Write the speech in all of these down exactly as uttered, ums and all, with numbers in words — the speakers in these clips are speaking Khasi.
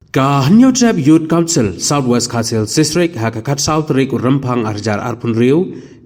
Ka Hynñiewtrep Youth Council South West Khasi Hills District ha ka khatsaw tarik u Rymphang arhajar arphew hynriew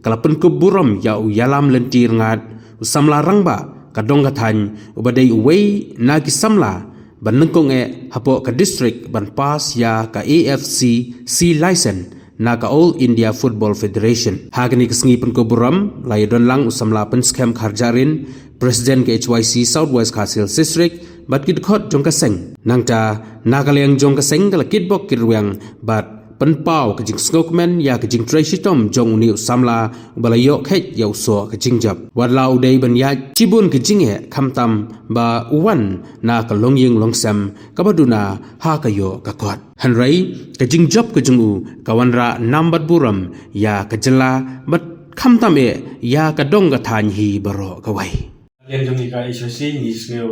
ka la pynkup burom ïa u Ïalam Lynti Rngat, u samla rangbah ka dong ka thaiñ, uba dei uwei na ki samla ba nyngkong eh hapoh ka district ban pass ïa ka A F C C license na ka All India Football Federation. Ha kane ka sngi pynkup burom la ïadon lang u samla Pynskhem Kharjahrin, President ka H Y C South West Khasi Hills District, bad ki dkhot jong ka seng. Nangta na ka liang jong ka seng ka la kitbok kitrwiang bad pynpaw ka jingsngewkmen ïa ka jingtrei shitom jong une u samla uba la ïoh kheit ïa u soh ka jingjop. Wat la u dei ban ïaid shibun ka jingeh, khamtam ba u wan na ka longïing longsem kaba duna ha ka ïoh ka kot. Hynrei ka jingjop ka jong u ka wanrah nam bad burom ïa ka jylla bad khamtam eh ïa ka dong ka thaiñ hi baroh kawei. Liang jong ngi ka H Y C ngi sngew,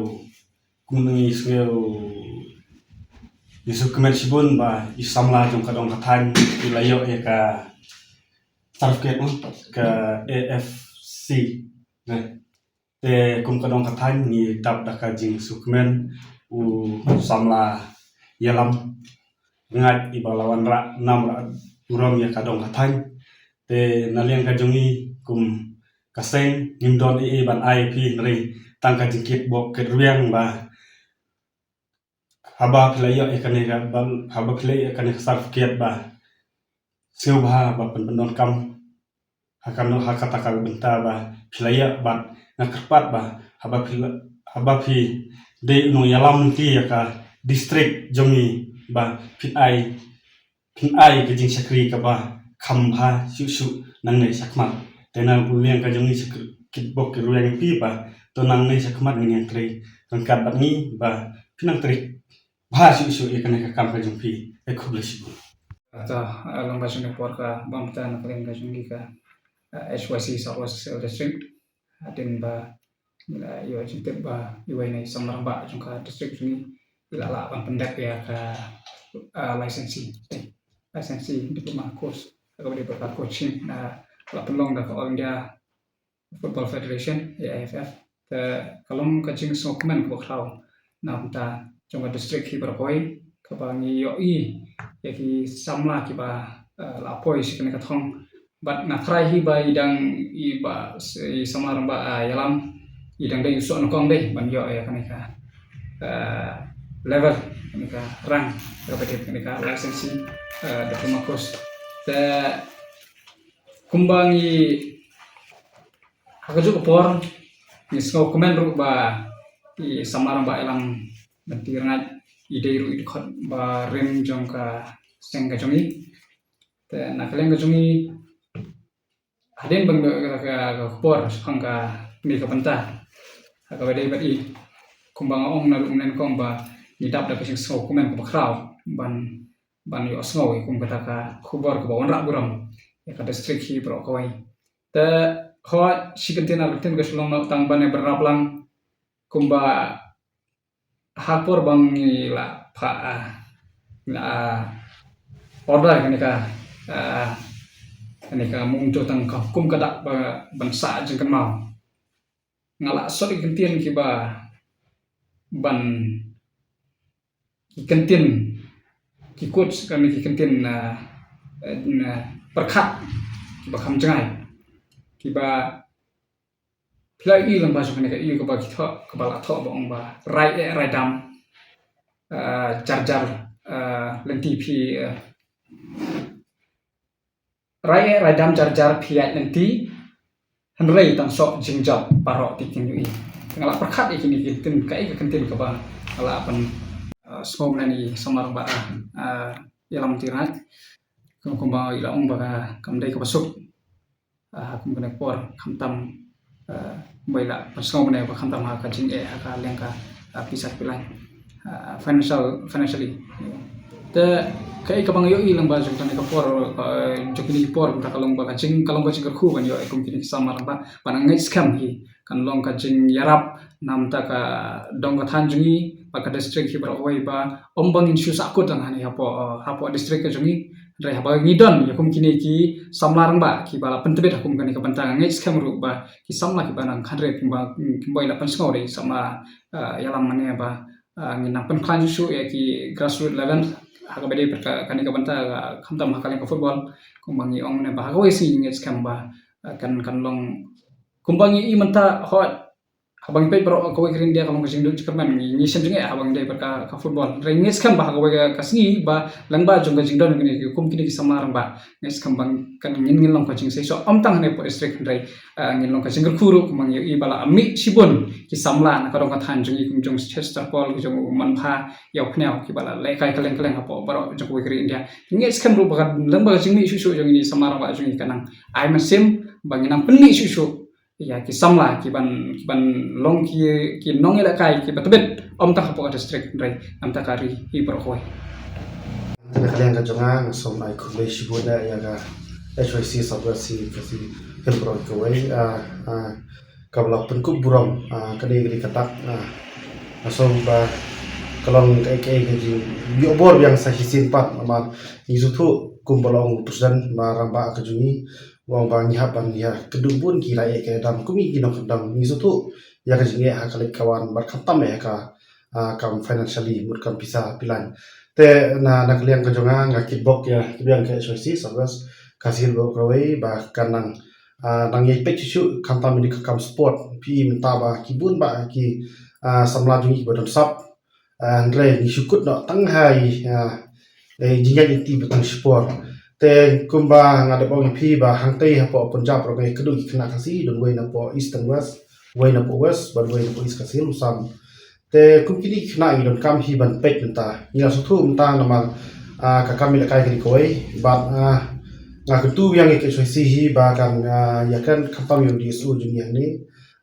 kum ngi sngew, ngi sngewkmen shibun ba i samla jong ka dong ka thaiñ i la ïoh ïa ka certificate, no, ka A F C. Te kum ka dong ka thaiñ ngi dap da ka jingsngewkmen u samla Ïalam Rngat iba la wanrah nam rah burom ïa ka dong ka thaiñ. Te na liang ka jong ngi kum ka seng ngim don ei ei ban ai ïa phi, hynrei tang ka jingkitbok kitrwiang ba haba phi la ïoh ïa kane ka, ba haba phi la ïoh ïa kane ka certificate ba sngewbha ba pynpyndonkam ha kano, ha kata ka bynta ba phi la ïoh, bad nga kyrpad ba haba phi la, haba phi dei u nongïalam lynti ïa ka district jong ngi ba phin ai, phin ai ka jingshakri kaba kham bha shuh shuh nangne shakhmat. Te na liang ka jong ngi shakri, kitbok kitrwiang ïa phi ba to nangne shakhmat ngin ïatrei ryngkat bad ngi ba phin nang trei bha shuh shuh ïa kane ka kam ka jong phi. Te khublei shibun. Ata, ah, lang ba shane por ka bam ta na ka liang ka jong ngi ka, ah, H Y C South West Khasi Hills District. Hadien ba ngi la ïoh jingtip ba iwei na i samla rangbah jong ka district jong ngi i la lah ban pyndep ïa ka, ah, licensee, eh, licensee diploma course, ka ba dei ba ka coaching, ah, la pynlong da ka All India Football Federation, A I F F. Te ka long ka jingsngewkmen kaba khraw na bynta jong ka district hi baroh kawei, kaba ngi ïohi ïa ki samla kiba, eh, la poi sha kane ka thong. Bad nga tharai hi ba i dang, i ba, i samla rangbah, ah, Ïalam, i dang dei u soh nyngkong dei ban ïoh ïa kane ka, eh, level, kane ka rank, kaba dei kane ka licensee, eh, diploma course. Te kumba ngi ha kajuh ka por ngi sngewkmen ruh ba i samla rangbah Ïalam Lynti Rngat i dei ruh i dkhot barim jong ka seng ka jong ngi. Te na ka liang ka jong ngi, hadien ba ngi ïoh ka, ka, ka khubor shaphang kane ka bynta, ha kaba dei bad i, kumba nga ong naduh mynnyngkong ba ngi dap da ka jingsngewkmen kaba khraw ban, ban ïohsngew ïa kum kata ka khubor kaba wanrah burom ïa ka district hi baroh kawei. Te hooid, shi kyntien ar kyntien ka shu long noh tang ban ïa bynrap lang, kumba ha ka por ba ngi la phah, ah, ngi la, ah, order kane ka, ah, kane ka mung to tang ka hukum ka dak ba ban sah jingkynmaw. Nga la sot ïa ki kyntien kiba ban, ki kyntien, ki quotes, kane ki kyntien, ah, eh, na pyrkhat kiba kham jngai, kiba phi la i lang ba jong kane ka ïoh kaba ki thoh, kaba la thoh ba ong ba rai eh rai dam, ah, jar jar, ah, lynti phi, ah, rai eh rai dam jar jar phi ïaid lynti, hynrei tang soh jingjop baroh ti kin ïohi. Nga la pyrkhat ïa kine ki kyntien, kaei ka kyntien kaba nga la pyn, ah, sngewbha ïa i samla rangbah, ah, Ïalam Lynti Rngat. Kum, kumba i la ong ba ka kam dei kaba suk, ah, ha kum kane ka por, khamtam, ah, kumba i la pynsngew mynne ba khamtam ha ka jingeh, ha ka liang ka, ah, pisa ka pilan, ah, financial, financially. Te kaei kaba nga ïohi lang ba jong kane ka por, ah, jong kine ki por, kumta ka long ba ka jing, ka long ka jingkyrkhu ban ïoh ïa kum kine ki samla rangbah, ba nga ngeit skhem hi kan long ka jingïarap na bynta ka dong ka thaiñ jong ngi bad ka district hi baroh kawei, ba ym ba ngin shu sahkut lang hangne hapoh, ah, hapoh district ka jong ngi. Hynrei haba ngi don ïa kum kine ki samla rangbah kiba la pyntbit ha kum kane ka bynta, nga ngeit skhem ruh ba ki samla kiba nang khanre, kumba, kumba i la pynsngew da i samla, ah, Ïalam mynne ba ah, ngin nang pynkhlaiñ shuh shuh ïa ki grassroots level ha kaba dei pat ka, kane ka bynta, ah, khamtam ha ka liang ka football. Kumba ngi ong ne ba ha kawei sngi ngi ngeit skhem ba, ah, kan, kan long kumba ngi i mynta. Hooid, haba ngi peit baroh kawei ka ri India ka long ka jingdon jingkyrmen, ngi, ngi shem jingeh haba ngi dei bad ka, ka football. Hynrei ngi ngeit skhem ba ha kawei ka, ka sngi ba lyngba jong ka jingdon kine ki kum kine ki samla rangbah, ngi ngeit skhem ba kan, ngin, ngin long ka jingseisoh ym tang hangne hapoh district hynrei, ah, ngin long ka jingkyrkhu ruh kumba ngi i ba la mih shibun ki samla na ka dong ka thaiñ jong ngi kum jong Chester Paul, ki jong u Manbha, ïa u Pniaw, kiba la lehkai kylleng kylleng hapoh baroh jong kawei ka ri India. Ngi ngeit skhem ruh ba ka lyngba ka jingmih shuh shuh jong ngi samla rangbah jong ngi kan nang ai mynsiem ba ngin nang pynmih shuh shuh ïa ki samla ki ban, ki ban long ki, ki nongïalehkai kiba tbit ym tang hapoh ka district hynrei na ka bynta ka ri hi baroh kawei. Na ka liang ka jong nga, nga sngewbha ai khublei shibun ïa ka H Y C South West Khasi Hills baroh kawei, ah, ah, kaba la pynkup burom, ah, ka dei, ka dei ka dak, ah, nga sngewbha ka long kaei kaei ka jingïoh bor biang sa shisien pat, namar ngi sngewthuh kumba la ong u president ba rangbah ka jong ngi, u ong ba ngi hap ban ïa kynduh bun ki lad ïa ka dam kum ki nongkyndong. Ngi sngewthuh ïa ka jingeh ha ka leit ka wan bad khamtam ïa ka, ah, kam financially mut kam pisa pilaiñ. Te na, na ka liang ka jong nga, nga kitbok ïa ki biang ka H Y C South West Khasi Hills baroh kawei ba kan nang, ah, nang ïai peit shuh shuh khamtam ïa ka kam sport. Phi mynta ba ki bun ba ki, ah, samla jong ngi kiba don sap, ah, hynrei ngi shu kut noh tang ha i, ah, i jingïaid lynti ba tang shipor. Te kumba nga da ong ïa phi ba hangtei hapoh Punjab ruh ngi kynduh ki khynnah Khasi, don wei napoh East and West, wei napoh West bad wei napoh East Khasi Hills Assam. Te kum kine ki khynnah ngi donkam hi ban peit mynta. Ngi la sngewthuh mynta namar, ah, ka kam ïalehkai ka dei kawei bad, ah, nga kyntu biang ïa ka H Y C hi ba kan, ah, ïakren khamtam ïa u D S O jong ngi hangne,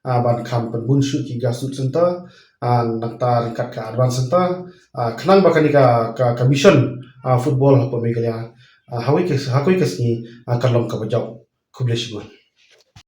ah, ban kham pynbun shuh ki grassroots center, ah, nangta ryngkat ka advance center, ah, khnang ba kane ka, ka, ka mission, ah, football hapoh Meghalaya, ah, ha kawei ka, ha kawei ka sngi, ah, kan long kaba jop. Khublei shibun.